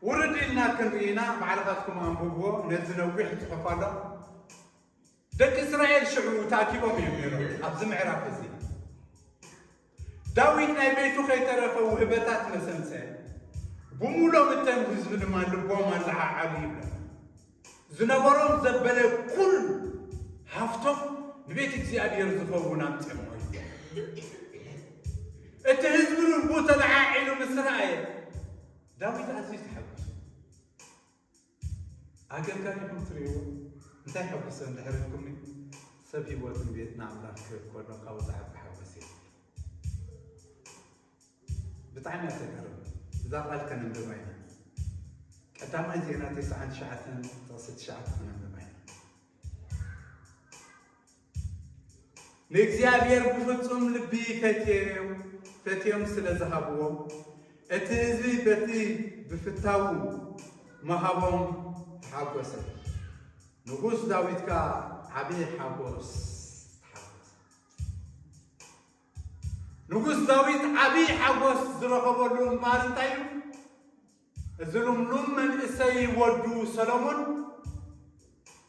ውርድ ኢልና ክንርኢና ባዕልኻትኩም ኣንብብዎ። ነዚ ነዊሕ ጽሑፍ ኣሎ። ደቂ እስራኤል ሽዑ ተኣኪቦም እዮም ነይሮም ኣብዚ ምዕራፍ እዚ። ዳዊት ናይ ቤቱ ከይተረፈ ውህበታት መሰምሰ፣ ብሙሎም እተን ህዝቢ ድማ ልቦም ኣለዓዓሉ ይብለና። ዝነበሮም ዘበለ ኩሉ ሃፍቶም ንቤት እግዚኣብሔር ዝኸውን ኣምፅኦሞ እዩ። እቲ ህዝቢ ልቡ ተለዓዒሉ ምስ ረኣየ ዳዊት ኣዝዩ ተሓጉሱ። ኣገልጋሊኹም ትርእይዎ እንታይ ሓጉሰ እንድሕር ኢልኩምኒ ሰብ ህይወትን ቤትና ኣምላኽ ክህብ ከሎ ካብኡ ዝዓቢ ሓጎስ የለን። ብጣዕሚ እያ ተገርም። እዛ ቃል ከነንብባ ኢና። ቀዳማይ ዜና ተስዓን ትሽዓተን ጥቕሲ ትሽዓተ ከነንብባ ኢና። ንእግዚኣብሔር ብፍጹም ልቢ ፈትዮም ፈትዮም ስለ ዝሃብዎ እቲ ህዝቢ በቲ ብፍታዉ ምሃቦም ተሓጎሰ። ንጉስ ዳዊት ከኣ ዓቢ ሓጎስ ተሓጎሰ። ንጉስ ዳዊት ዓቢ ሓጎስ ዝረኸበሉ እምባር እንታይ እዩ? እዚ ልምሉም መንእሰይ ወዱ ሰሎሞን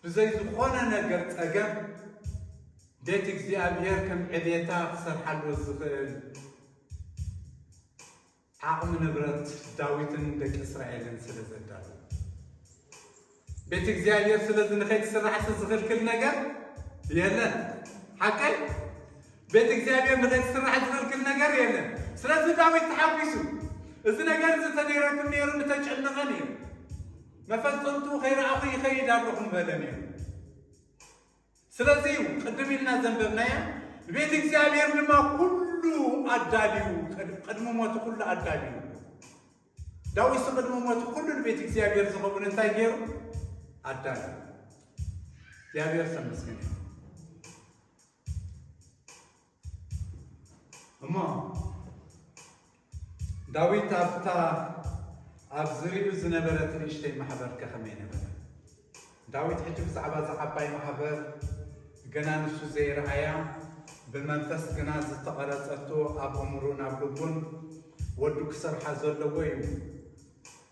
ብዘይ ዝኾነ ነገር ጸገም ቤት እግዚኣብሔር ከም ዕቤታ ክሰርሓሉ ዝኽእል ዓቕሚ ንብረት ዳዊትን ደቂ እስራኤልን ስለ ዘዳሉ ቤት እግዚኣብሔር ስለዚ ንኸይትስራሕሲ ዝኽልክል ነገር የለን። ሓቀይ ቤት እግዚኣብሔር ንኸይትስራሕ ዝኽልክል ነገር የለን። ስለዚ ዳዊት ተሓጒሱ እዚ ነገር እዚ ተነይረኩም ነይሩ ምተጨነቐ ነይሩ። መፈጸምቱ ከይረኣኹ ይኸይድ ኣለኹ ምበለ ነይሩ። ስለዚ እዩ ቅድም ኢልና ዘንበብናያ ንቤት እግዚኣብሔር ድማ ኩሉ ኣዳልዩ ቅድሚ ሞቱ ኩሉ ኣዳልዩ። ዳዊት ቅድሚ ሞቱ ኩሉ ንቤት እግዚኣብሔር ዝኸውን እንታይ ገይሩ ኣዳልዩ። እግዚኣብሔር ተመስገን ይሁን። እሞ ዳዊት ኣብታ ኣብ ዝርዩ ዝነበረት ንእሽተይ ማሕበር ከኸመይ ነበረ? ዳዊት ሕጂ ብዛዕባ እዛ ዓባይ ማሕበር ገና ንሱ ዘይረኣያ ብመንፈስ ግና ዝተቐረጸቶ ኣብ እምሩን ኣብ ልቡን ወዱ ክሰርሓ ዘለዎ እዩ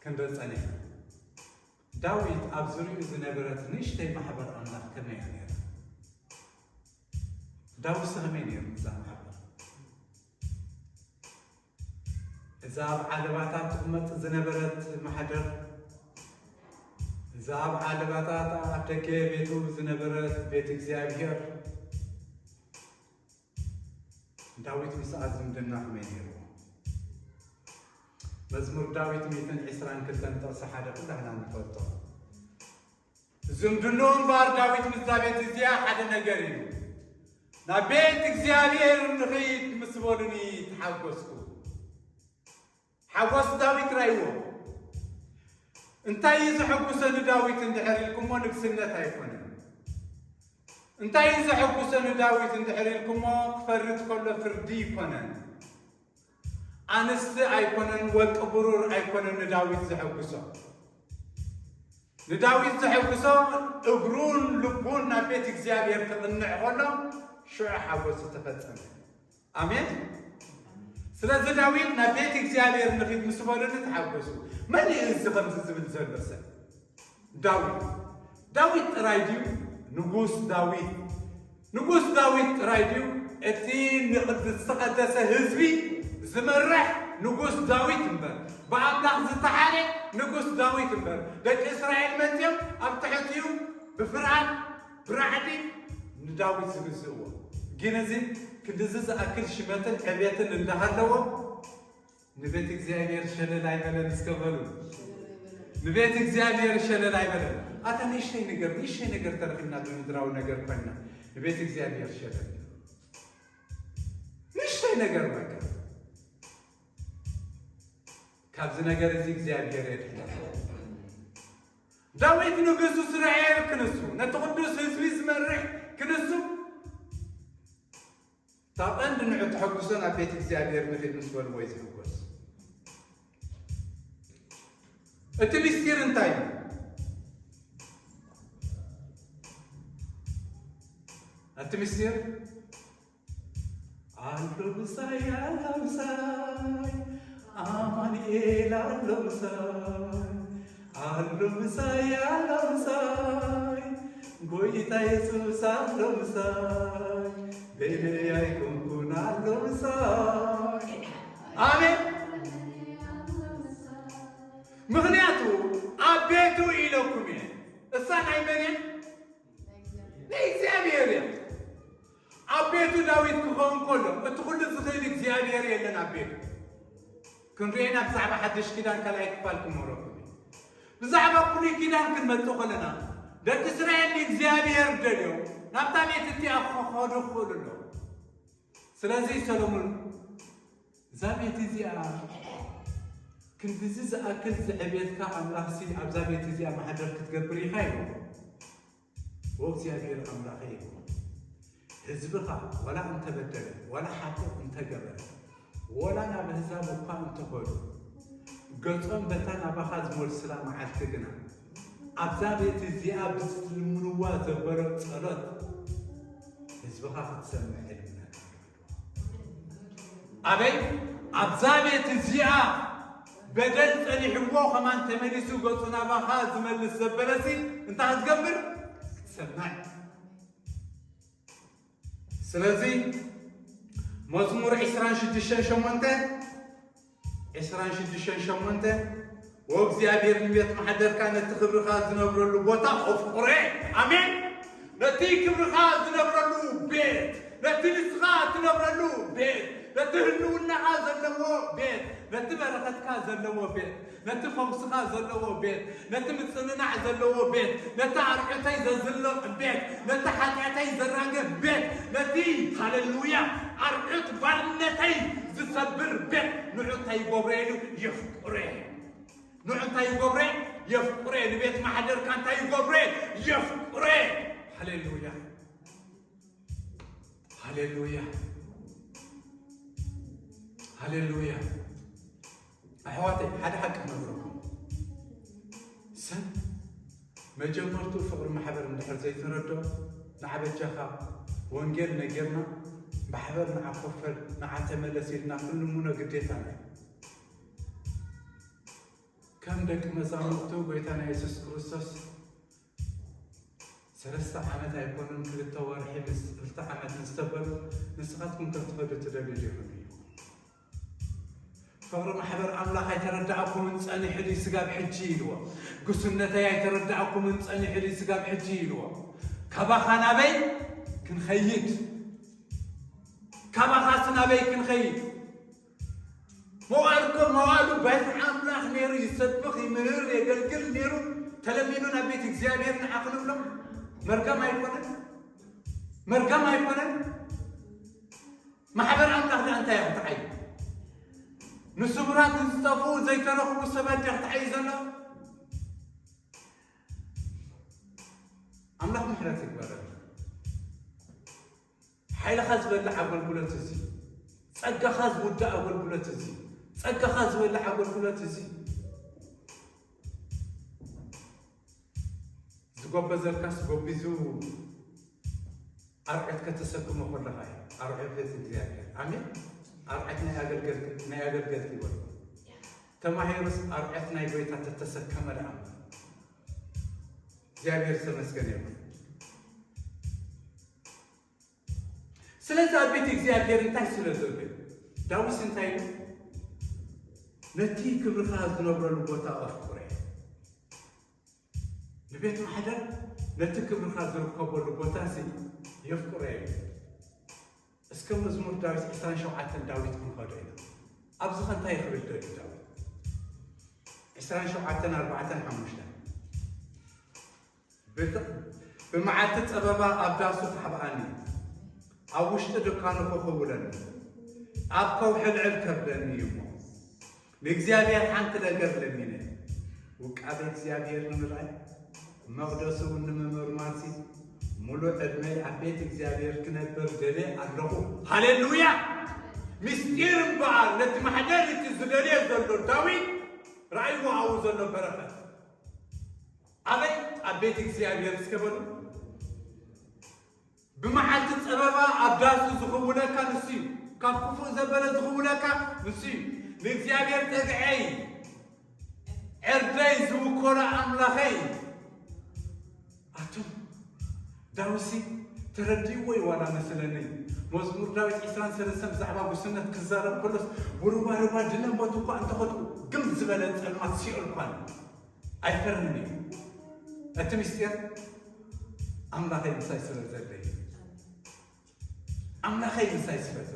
ክንርኢ ጸኒሕና። ዳዊት ኣብ ዝርዩ ዝነበረት ንእሽተይ ማሕበር ኣምላኽ ከመይ እያ ነይራ? ዳዊት ከመይ ነይሩ እዛ ማሕበር? እዛ ኣብ ዓለባታት ትቕመጥ ዝነበረት ማሕደር፣ እዛ ኣብ ዓለባታት ኣብ ደገ ቤቱ ዝነበረት ቤት እግዚኣብሔር፣ ዳዊት ምስኣ ዝምድና ከመይ ነይርዎ? መዝሙር ዳዊት ሚእትን ዕስራን ክልተን ጥቕሲ ሓደ ኩላህና ንፈልጦ። ዝምድንኡ እምበኣር ዳዊት ምስዛ ቤት እዚኣ ሓደ ነገር እዩ። ናብ ቤት እግዚኣብሔር ንኸይድ ምስ በሉኒ ተሓጎስኩ። ሓጎስ ዳዊት ራእይዎ። እንታይ እዩ ዘሐጉሰ ንዳዊት እንድሕር ኢልኩሞ ንግስነት ኣይኮነን። እንታይ እዩ ዘሐጉሰ ንዳዊት እንድሕር ኢልኩሞ ክፈርድ ከሎ ፍርዲ ይኮነን። ኣንስቲ ኣይኮነን፣ ወርቂ ብሩር ኣይኮነን ንዳዊት ዘሐጉሶ። ንዳዊት ዘሐጉሶ እግሩን ልቡን ናብ ቤት እግዚኣብሔር ክቕንዕ ከሎ ሽዑ ሓጎሱ ተፈጸመ። ኣሜን። ስለዚ ዳዊት ናብ ቤት እግዚኣብሔር ንኺድ ምስ በሉኒ ተሓጎሱ። መን እዩ እዚ ከምዚ ዝብል ዘሎ ሰብ? ዳዊት። ዳዊት ጥራይ ድዩ? ንጉስ ዳዊት። ንጉስ ዳዊት ጥራይ ድዩ? እቲ ንቅድ-፣ ዝተቐደሰ ህዝቢ ዝመርሕ ንጉስ ዳዊት እምበር፣ ብኣምላኽ ዝተሓረ ንጉስ ዳዊት እምበር፣ ደቂ እስራኤል መጺኦም ኣብ ትሕቲኡ ብፍርሃት ብራዕዲ ንዳዊት ዝግዝእዎ። ግን እዚ ክንድዚ ዝኣክል ሽመትን ዕቤትን እንዳሃለዎ ንቤት እግዚኣብሔር ሸለል ኣይበለን እስከ በሉ። ንቤት እግዚኣብሔር ሸለል ኣይበለን። ኣታ ንእሽተይ ነገር፣ ንእሽተይ ነገር ተረኺብና ብምድራዊ ነገር ኮይና ንቤት እግዚኣብሔር ሸለል። ንእሽተይ ነገር በቃ። ካብዚ ነገር እዚ እግዚኣብሔር የድሕነና። ዳዊት ንጉሱ እስራኤል ክንሱ፣ ነቲ ቅዱስ ህዝቢ ዝመርሕ ክንሱ፣ እታ ቀንዲ ንዑ ተሐጉሶ ናብ ቤት እግዚኣብሔር ንኺድ ምስ በልዎ እዩ ዝሕጎስ። እቲ ምስጢር እንታይ እዩ? እቲ ምስጢር ኣሎ ምሳይ፣ ኣሎ ምሳይ፣ ኣማኑኤል ኣሎ ምሳይ፣ ኣሎ ምሳይ፣ ኣሎ ምሳይ፣ ጎይታ የሱስ ኣሎ ምሳይ፣ በይነይ ኣይኮንኩን ኣሎ ምሳይ። ኣሜን። ምኽንያቱ ኣብ ቤቱ ኢለኩም እየ። እሳ ናይ መን እያ? ናይ እግዚኣብሔር እያ። ኣብ ቤቱ ዳዊት ክኸውን ከሎ እቲ ኩሉ ዝኽእል እግዚኣብሔር የለን ኣብ ቤቱ። ክንሪኤና ብዛዕባ ሓድሽ ኪዳን ካልኣይ ክፋል ክመረኩም እዩ። ብዛዕባ ብሉይ ኪዳን ክንመጽእ ከለና ደቂ እስራኤል ንእግዚኣብሔር ደልዮም ናብታ ቤት እቲኣ ክኸዱ ክኽእሉ ኣለዎም። ስለዚ ሰሎሞን እዛ ቤት እዚኣ ክንድዚ ዝኣክል ዝዕቤትካ ኣምላኽሲ ኣብዛ ቤት እዚኣ ማሕደር ክትገብር ኢኻ ኢሉ። ወእግዚኣብሔር ኣምላኸ ይኹን ህዝብኻ ዋላ እንተበደለ ዋላ ሓጢእ እንተገበረ ወላ ናብ ኣህዛብ እኳ እንተኸዱ ገጾም በታ ናባኻ ዝመልሱላ መዓልቲ ግና ኣብዛ ቤት እዚኣ ብዝልምንዋ ዘበሎ ጸሎት ህዝብኻ ክትሰምዕ ዕድመ ኣበይ ኣብዛ ቤት እዚኣ በደል ጸኒሕዎ ከማን ተመሊሱ ገጹ ናባኻ ዝመልስ ዘበለሲ እንታይ ክትገብር ክትሰምዕ። ስለዚ መዝሙር ዕስራን ሽዱሽተን ሸሞንተ ዕስራን ሽዱሽተን ሸሞንተ ወእግዚኣብሔር ንቤት ማሕደርካ ነቲ ክብርኻ ዝነብረሉ ቦታ ኣፍቁረ። ኣሜን። ነቲ ክብርኻ ዝነብረሉ ቤት፣ ነቲ ንስኻ እትነብረሉ ቤት፣ ነቲ ህልውናኻ ዘለዎ ቤት፣ ነቲ በረኸትካ ዘለዎ ቤት፣ ነቲ ፈውስኻ ዘለዎ ቤት፣ ነቲ ምጽንናዕ ዘለዎ ቤት፣ ነቲ ኣርዑተይ ዘዝልቕ ቤት፣ ነቲ ሓጢኣተይ ዘራግፍ ቤት፣ ነቲ ሃሌሉያ ኣርዑት ባርነተይ ዝሰብር ቤት ንዑ እንታይ ይገብሮ ኢሉ የፍቁረ። ንዑ እንታይ ይገብረ የፍቁረ። ንቤት ማሕደርካ እንታይ ይገብረ የፍቁረ። ሃሌሉያ ሃሌሉያ ሃሌሉያ። ኣሕዋተይ ሓደ ሓቂ ነግረኩም ሰብ መጀመርቱ ፍቕሪ ማሕበር እንድሕር ዘይተረድኦ ንዓ በጃኻ ወንጌል ነጊርና ማሕበር ንዓ ኮፈል ንዓ ተመለስ ኢልና ክንልምኖ ግዴታና እዩ። ከም ደቂ መዛሙርቱ ጎይታና የሱስ ክርስቶስ ሰለስተ ዓመት ኣይኮኑን ክልተ ወርሒ ምስ ክልተ ዓመት ምስ ተበሉ ንስኻትኩም ከም ትኸዱ ትደልዩ ዲኹም እዩ። ፍቕሪ ማሕበር ኣምላኽ ኣይተረዳእኩምን ጸኒሑ ድዩ ስጋብ ሕጂ ኢልዎ። ግሱነተይ ኣይተረዳእኩምን ጸኒሑ ድዩ ስጋብ ሕጂ ኢልዎ። ካባኻ ናበይ ክንኸይድ? ካባኻስ ናበይ ክንኸይድ? መዋእልኮ መዋእሉ ባይት ኣምላኽ ነይሩ ይሰብኽ ይምህር የገልግል ነይሩ ተለሚኑ ናብ ቤት እግዚኣብሔር ንዓ ክንብሎ መርገም ኣይኮነን? መርገም ኣይኮነን? ማሕበር ኣምላኽ ደኣ እንታይ እያ ክትዓይ? ንስውራት ንዝጠፍኡ ዘይተረኽቡ ሰባት ድያ ክትዓይ ዘሎ? ኣምላኽ ምሕረት ይግበረልና። ሓይልኻ ዝበልዕ ኣገልግሎት እዚ፣ ጸጋኻ ዝውዳእ ኣገልግሎት እዚ፣ ጸጋኻ ዝበልዕ ኣገልግሎት እዚ ዝጎበዘልካስ ጎቢዙ ኣርዕት ከተሰክሞ ከለኻ እዩ። ኣርዕት ቤት እግዚኣብሔር። ኣሜን። ኣርዕት ናይ ኣገልገልቲ፣ ናይ ኣገልገልቲ ይበሉ። ተማሂሩስ ኣርዕት ናይ ጎይታ ተተሰከመ ደኣ እምበር። እግዚኣብሔር ዝተመስገነ ይኹን። ስለዚ ኣብ ቤት እግዚኣብሔር እንታይ ስለ ዘሎ እዩ? ዳዊት እንታይ ኢሉ? ነቲ ክብርኻ ዝነብረሉ ቦታ ኣፍቁረ። ንቤት ማሕደር ነቲ ክብርኻ ዝርከበሉ ቦታሲ የፍቅሮ እዩ። እስከ መዝሙር ዳዊት ዕስራን ሸውዓተን ዳዊት ክንኸዶ ኢና። ኣብዚ ኸ እንታይ ክብል ደልዩ ዳዊት? ዕስራን ሸውዓተን ኣርባዕተን ሓሙሽተን። ብመዓልቲ ጸበባ ኣብ ዳሱ ተሓብኣኒ፣ ኣብ ውሽጢ ድኳኑ ክኽውለኒ፣ ኣብ ከውሒ ልዕል ከብለኒ እዩ እሞ፣ ንእግዚኣብሔር ሓንቲ ነገር ለሚነ፣ ውቃቤ እግዚኣብሔር ንምርኣይ፣ መቕደሱ እውን ንምምርማርሲ፣ ሙሉእ ዕድመይ ኣብ ቤት እግዚኣብሔር ክነብር ደልየ ኣለኹ። ሃሌሉያ! ምስጢር እምበኣር ነቲ ማሕደር እቲ ዝደልዮ ዘሎ ዳዊት ረኣይዎ ኣብኡ ዘሎ በረኸት። ኣበይ? ኣብ ቤት እግዚኣብሔር እስከ በሉ። ብመዓልቲ ጸበባ ኣብ ዳሱ ዝኽውለካ ንሱ እዩ። ካብ ክፉእ ዘበለ ዝኽውለካ ንሱ እዩ። ንእግዚኣብሔር ጠግዐይ፣ ዕርደይ ዝውከሎ ኣምላኸይ። ኣቱም ዳዊትሲ ተረዲእዎ እዩ ዋላ መስለኒ። መዝሙር ዳዊት ዕስራን ሰለስተን ብዛዕባ ጉስነት ክዛረብ ከሎስ፣ ውርባርባ ድነ ሞት እኳ እንተኸድኩ፣ ግም ዝበለ ጸልማት ሲኦል እኳ ኣይፈርህን እዩ። እቲ ምስጢር ኣምላኸይ ምሳይ ስለ ዘሎ እዩ። ኣምላኸይ ምሳይ ስለ ዘሎ።